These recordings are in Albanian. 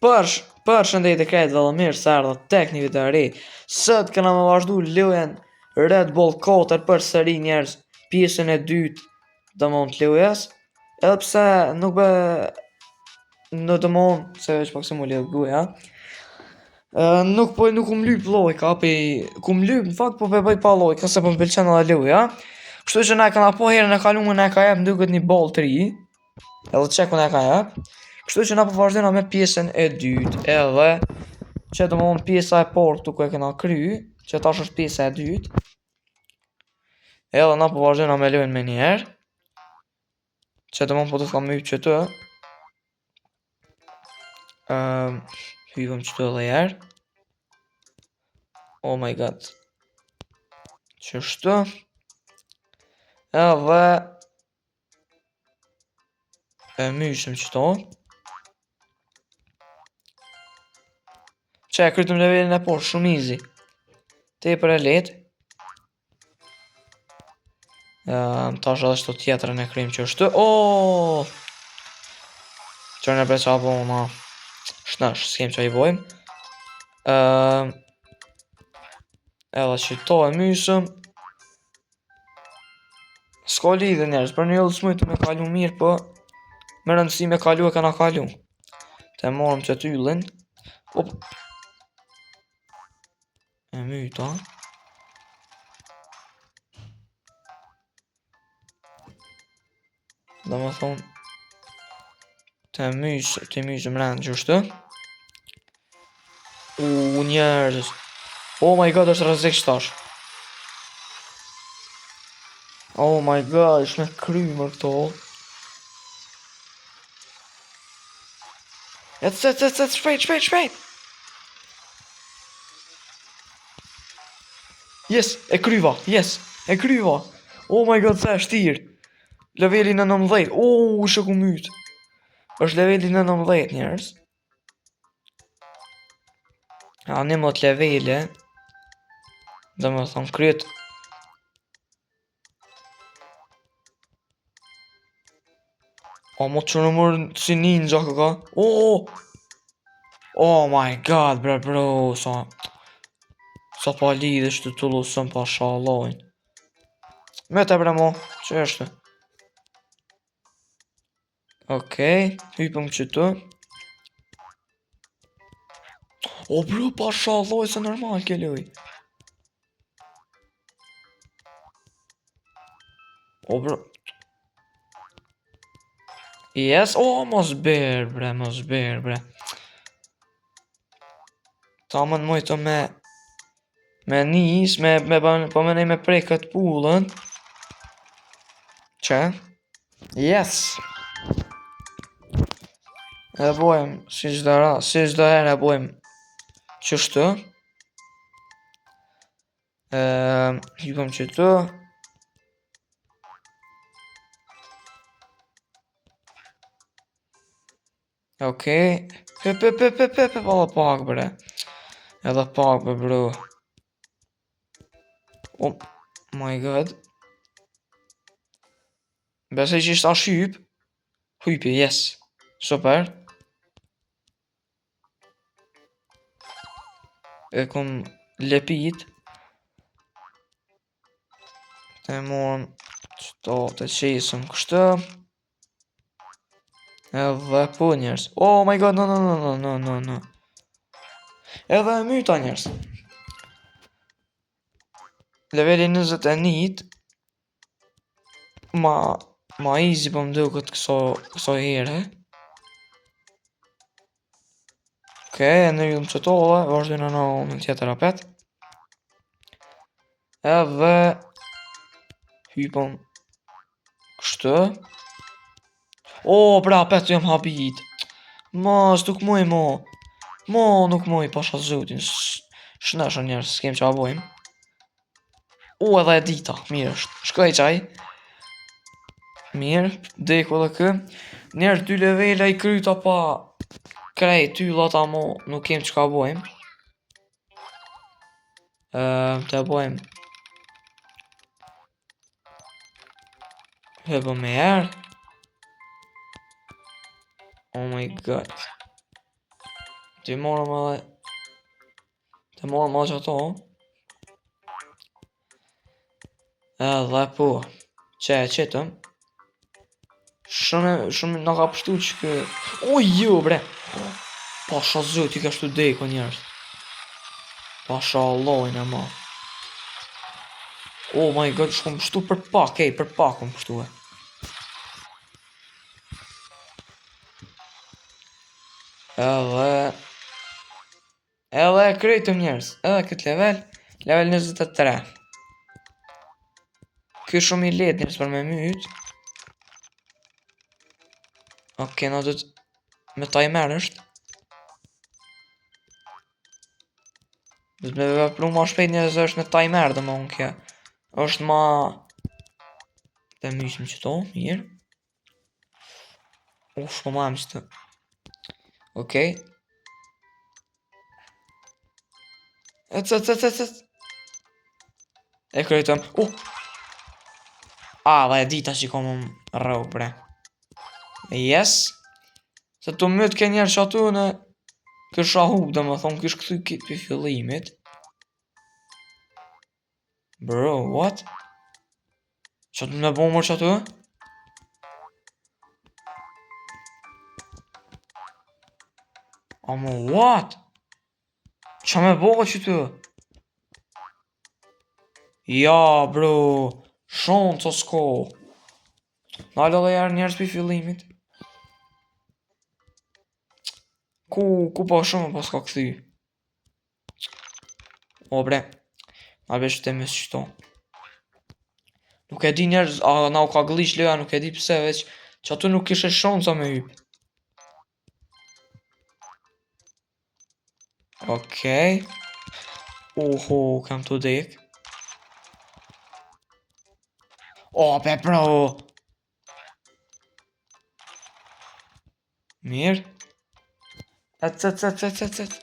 Për, përshëndetje krejt dhe mirë se erdhët tek një video e re. Sot kena me vazhdu lojën Red Bull 4 përsëri njerëz pjesën e dytë domthon të lojës. Edhe pse nuk be në domthon se veç pak se mu lidh goja. Ë, nuk po nuk um lyp lojka, pe kum lyp në fakt po pe bëj pa lojka se po më pëlqen edhe loja. Kështu që na e kena po herën e kaluar na e ka jep duket një ball të ri. Edhe çeku na e ka jep. Kështu që na po vazhdojna me pjesën e dytë, edhe që do më thonë pjesa e parë këtu ku e kena kry, që tash është pjesa e dytë. Edhe na po vazhdojna me lojën me njëherë. Që do më thonë po do të kam hyp që të. Um, hypëm që të edhe herë. Oh my god. Qështu. Edhe E myshëm qëto. Që e krytëm levelin e parë, shumë easy. Tepër e lehtë. Um, tash edhe qëto tjetrën e krymë qështu. Oh! Qërë në bre qa bo, ma. Shnash, s'kem qa i bojmë. Um, edhe qëto e myshëm. S'ka lidhje njerëz, për një yll s'mujtë me kalu mirë, po me rëndësi me kalu e kena kalu. Të morëm që të yllin. Op. E myta. Do më thonë, të mysë, të mysë më rëndë qështu. U, njerëz. Oh my god, është rrezik qëtash. Oh my god, është me kry më këto. Ec, ec, ec, ec, shpejt, shpejt, shpejt. Yes, e kryva, yes, e kryva. Oh my god, sa e shtirë. Leveli 19, oh, shë ku myt. është leveli 19, njerëz. A një mot levele. Do më thonë, kryet. O, mo që në mërë si ninja këka. Oh, oh my god, bre, bro, sa... Sa pa lidhe që të tullu sëm pa shallojnë. Me të bre mo, që është? Okej, hypëm qëtu. O bro, pa shalloj se normal ke loj. O bro. Yes, o mos ber bre, mos ber bre. Ta më në mojtë me Me nis, me, me, po me me prej këtë pullën. Që? Yes! E bojmë, si çdo ra, si çdo herë e bojmë qështu. E, hypëm qëtu. Okej. Pe pe pe pe pe pe edhe pak bre. Edhe pak bre bro. Oh my god. Besoj që ishte hyp. Hypi, yes. Super. E kum lepit. Të morëm qëto të qesëm kështu. Edhe po njerëz. Oh my god, no no no no no no no. Edhe e myta njerëz. Leveli 21 Ma ma easy po më duket këso këso here. Okej, okay, në jëmë qëto dhe, vazhdojnë në në tjetër apet. Edhe hypëm kështu. O, pra, apet jam habit. Mos, nuk muj mo. Mo, nuk muj, pasha zotin. Shnëshën njerëz, s'kem qa bojmë. U, edhe e dita, mirë është. Shkoj qaj. Mirë, deku edhe kë. Njerëz dy levela i kryta pa krejt yllat amo nuk kem çka bojmë. Ëm, të bojmë. E bëm me herë. Oh my god. Të morëm edhe Të morëm edhe që ato Edhe po Që e qetëm Shumë, shumë na ka pështu që kë O jo bre Pasha zoti ka shtu deko njerëz Pasha Allahun e ma Oh my god, shumë pështu për pak, ej, për pak më pështu e Edhe Edhe e krytëm njerëz, edhe këtë level, level 23. Ky shumë i lehtë njerëz për me myt. Ok, na do të me timer është. Do të me vepru ma shpejt njerëz është me timer dhe më unë kjo. është ma... Të mysim qëto, mirë. Uf, po ma që të... Okej. Ec, ec, ec, ec, ec. E krytëm. Uh! A, dhe e dita që kom më rrë, bre. Yes. Se të myt ke njerë që aty në kësha hup, dhe më thonë, kish këthy këtë për fillimit. Bro, what? Që të me bo mërë që aty? Amo, what? Qa me bo që të? Ja, bro, shumë të s'ko. Nalë edhe jarë njerës për fillimit. Ku, ku po shumë po s'ka këthy? O bre, na vesh të mes qëto. Nuk e di njerëz, a na u ka glitch loja, nuk e di pse veç që aty nuk kishe shansa me hyp. Okej. Oho, kam të dek. O, be bro. Mirë. Ec, ec, ec, ec, ec, ec.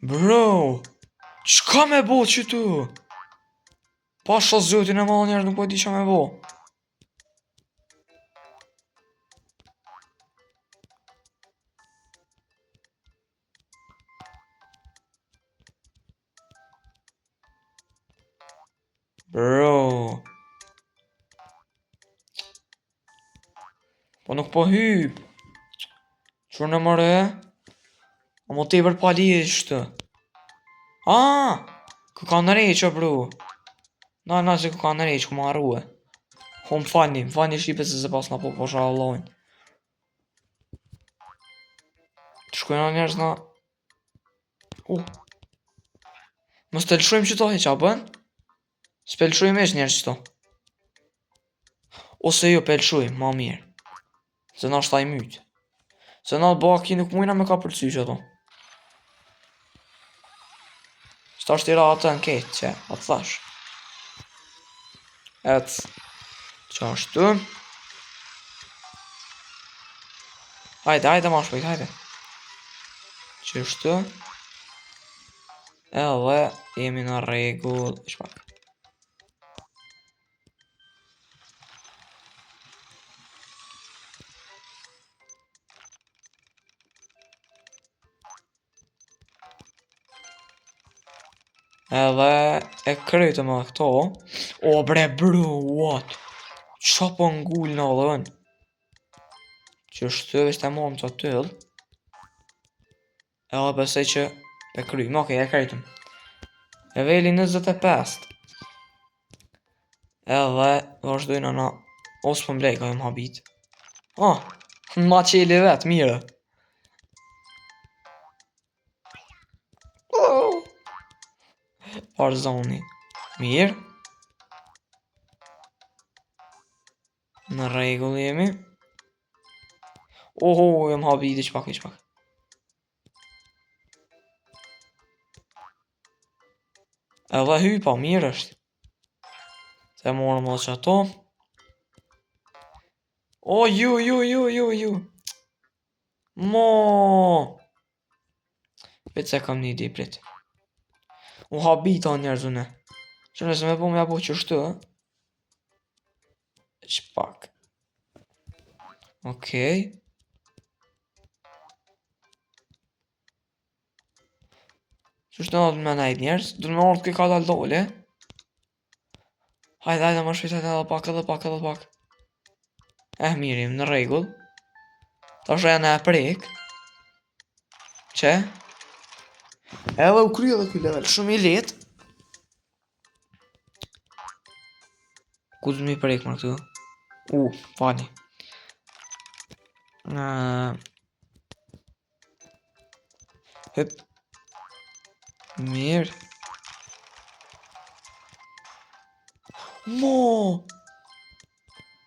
Bro, çka me bo qëtu? Pasha zotin e madh njerëz nuk po di çka me bo. Bro. Po nuk po hyp. Qërë në mëre? A mo tepër pa lidhje qëtë. Ah! Kë ka nreq o bro. Na, na, se kë ka nreq, ku ma harrue. Ho, më falni, më falni shqipe se se pas na po po shallojnë. Të shkojna njerëz na... Mos të lëshojmë qëto, he qa bën? S'pe lëshojmë esh njerëz qëto. Ose jo, pe lëshojmë, ma mirë. Se na është ai myt. Se na baki nuk mujna me ka përcy qëto. Qëta është i ra atë në ketë, që, atë thash. Ec. Që ashtu. Hajde, hajde ma shpejt, hajde. Qështu. Edhe jemi në rregull. Ish pak. Edhe e krytëm edhe këto. O bre bro, what? Qa po ngull në dhën? Qështu veç të morëm të atyll. Edhe besoj që e krymë, okej, e krytëm. Leveli 25. Edhe vazhdojnë na O s'po mblej, ka jam habit. Oh, ma qeli vet, mirë. Oh. Parzoni. Mirë. Në rregull jemi. Oho, jam habit, ish pak, ish pak. Edhe hypa, mirë është. Se morëm edhe që ato. O, ju, ju, ju, ju, ju. Mo. Prit se kam një ide, prit. U habita njerëz une. Që nëse me po me ja bo qështu, që pak. Okej. Qështu në me nejt njerëz, du me ardhë kjo ka dalë dole. Hajde, hajde, më shpejt, hajde, edhe pak, edhe pak, edhe pak. Eh, mirë, në rregull. Tash e në e prek. Që? Edhe u kry edhe ky level, shumë i lehtë. Ku do të më prek më këtu? U, falni. Hep. Mirë. Mo!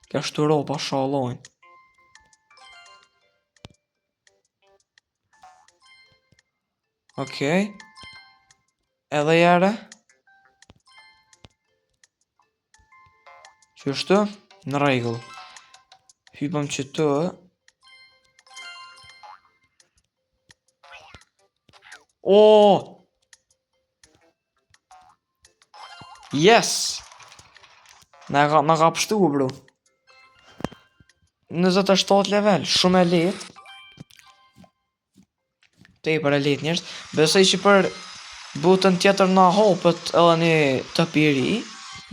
Ka shturo pa shallojnë. Okej. Edhe jere. Qështu? Në rregull. Hypëm që të. Oh! Yes! Na ka, na ka pështu, bro. 27 level, shumë e lehtë. Tepër e lehtë njerëz. Besoj që për butën tjetër na hopet edhe një top i ri,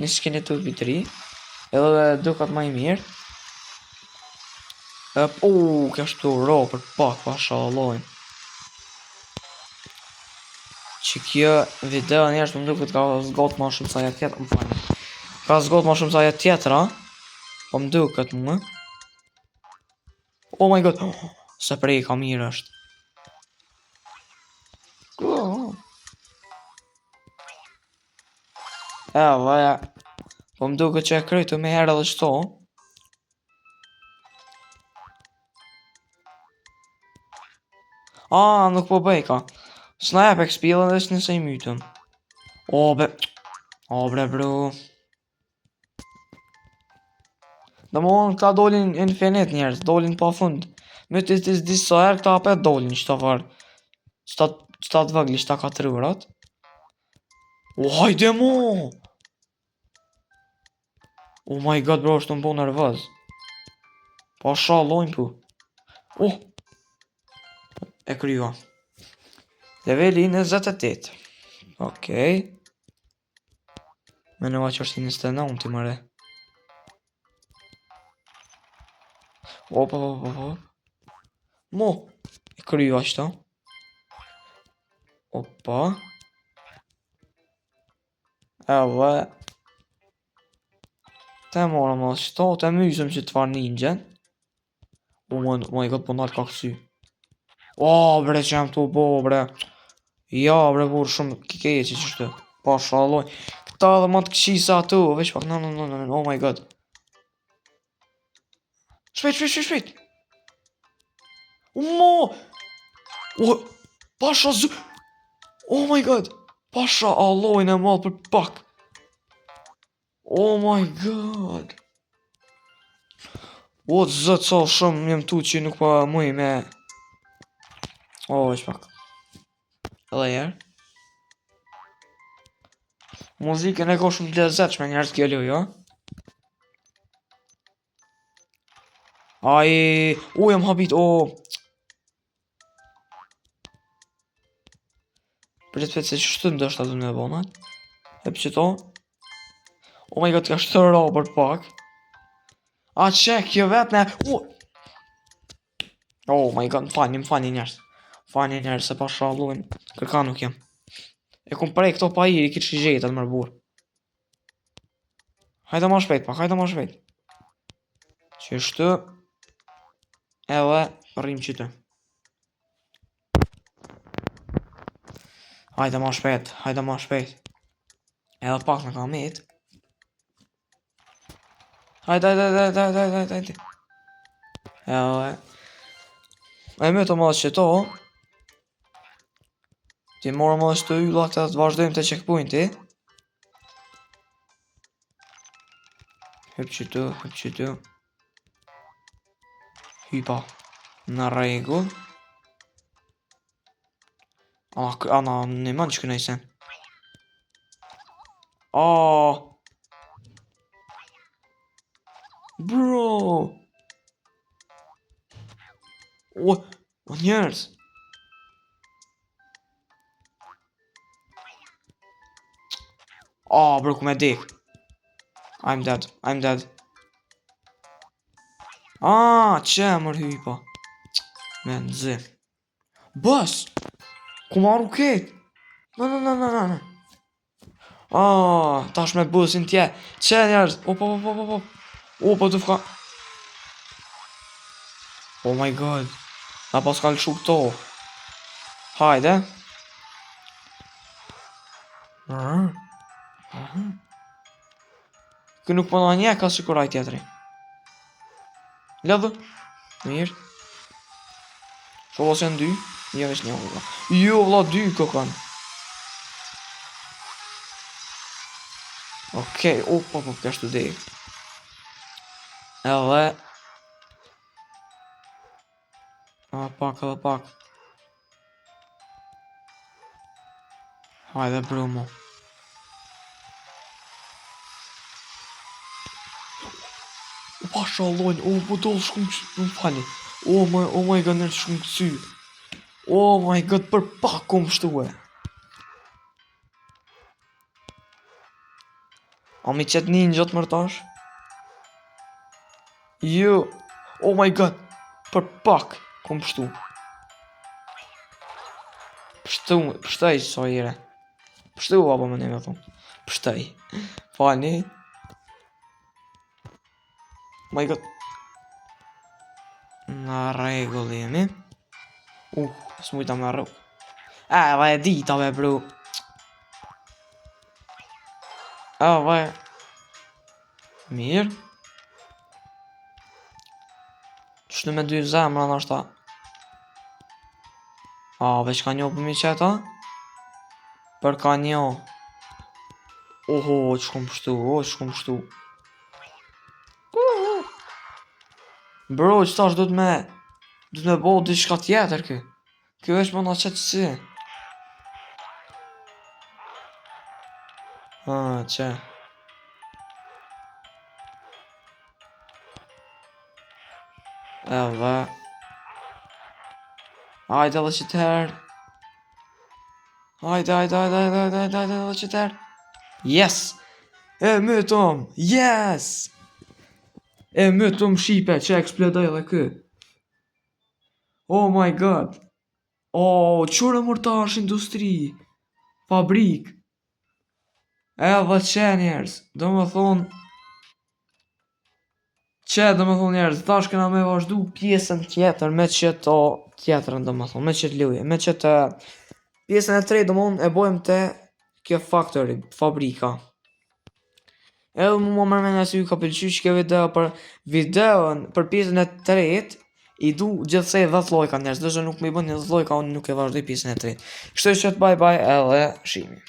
një skin e topit të ri. Edhe duket më i mirë. E, u, kjo është ro për pak, pa shallojnë. Që kjo video njerëz më duket ka zgot më shumë sa ajo tjetra, më falni. Ka zgot më shumë sa ajo tjetra. Po më duket mua. Oh my god. Oh, se prej ka mirë është. Oh. E, vaja. Po më duket që e krytu me herë edhe qëto. Ah, nuk po bëj ka. S'na jep XP edhe veç nëse i mytëm. O, be... O, bre, bro. Dhe më onë, këta dolin infinit njerëz, dolin pa fund. Mytë i disa herë, këta apet dolin, qëta farë. Qëta, qëta të vëgli, qëta katërurat. O, hajde mo! Oh my god, bro, është më bo nervoz. Pa shallojnë, pu. Oh! E kryva. Leveli 28. Okej. Menova që është i 29 ti mëre. Opa, opa, opa. Mo! E kryva qëto. Opa. Edhe. Te mora më qëto, te mysëm që të farë ninja. Oh my, my god, po nalë ka kësy. Oh, bre, që jam të bo, bre. Ja, bre, burë, shumë keqe që qështu. Pa shalloj. Këta edhe më të këqij se ato, veç pak, no, no, no, no, oh my god. Shpejt, shpejt, shpejt, shpejt. O, mo! O, pasha zë... Oh my god. Pasha allojnë e madh për pak. Oh my god. O, zët, sa shumë jam tu që nuk pa muj me... Oh, veç pak. Edhe herë. Muzikën e ka shumë të lezetshme njerëz kjo lojë, jo? Ai, u jam habit, o. Prit prit se qështu ndoshta du me bona. E qëto. Oh my god, ka shtëro për pak. A që, kjo vet ne. Oh. Oh my god, më falni, më falni njerëz. Falni njerëz se pa shallojnë. Kërka nuk jam. E kum prej këto pa iri, kitë shi gjetët mërë burë. Hajde ma shpejt pak, hajde ma shpejt. Qështu. Edhe rrim qëtë. Hajde ma shpejt, hajde ma shpejt. Edhe pak në ka met. Hajde, hajde, hajde, hajde, hajde, hajde, hajde. Edhe. E me të ma qëto. Ti morë më të yllat të vazhdojmë të checkpointi. Hyp qëtu, hyp qëtu. Hypa. Në rregull. Ana, në mend që kënaj sen. Oh. Bro. O, o njerëz. Oh, bro, ku me dek. I'm dead, I'm dead. Ah, që mër hyj po. Me nëzi. Bës! Ku marru ketë? No, no, no, no, no, no. Ah, tash me busin tje. Që njerëz? Op, op, op, op, op. O, po të fka... Oh my god. Na pas ka lëshu këto. Hajde. Kë nuk po na një ka sikur ai tjetri. Lëdhë. Mirë. Shoh ose janë dy. Jo, veç një vëlla. Jo vëlla, dy kokon. Okej, okay, opa, po, kështu dek. Edhe A, pak, edhe pak. Hajde, brumo. U pa shallojnë, o, po do shkum që... Më falni. Oh my, oh my god, nërë shkum këcy. Oh my god, për pak kum pshtue. A mi qëtë një në gjotë mërtash? Jo, oh my god, për pak kum pshtu. Pshtu, pshtoj sa ire. Pshtu, apo më një me thonë. Pshtoj. Falni. My god. Në rregull jemi. S'mujta me rrug. E, dhe e dita be, bro. E, dhe... Mirë. Shtu me dy zemra nashta. A, veç ka njo për mi qeta? Për ka njo. Oho, që kom pshtu, o, që kom pshtu. Bro, që tash do të me... Do të me bo diçka tjetër kë. Kjo është më na qetë si. Ah, që. Edhe. Hajde edhe që tërë. Hajde, hajde, hajde, hajde, hajde, hajde, hajde edhe që tërë. Yes! E mytëm! Yes! E mytëm shqipe që eksplodoj edhe kë. Oh my god! Oh, qërë mërë tash industri? Fabrik. Edhe që njerëz, do më thonë... Që do më thonë njerëz, tash kena me vazhdu pjesën tjetër me qëto tjetrën do më thonë, me qëtë luje, me qëtë pjesën e tretë do më thonë e bojmë te kjo factory, fabrika. Edhe mu më merr mendja se ju ka pëlqyer që kjo video për videon për pjesën e tretë i du gjithsej 10 lojka njerëz, nëse nuk më i bën 10 lojka unë nuk e vazhdoj pjesën e tretë. Kështu që bye bye edhe shihemi.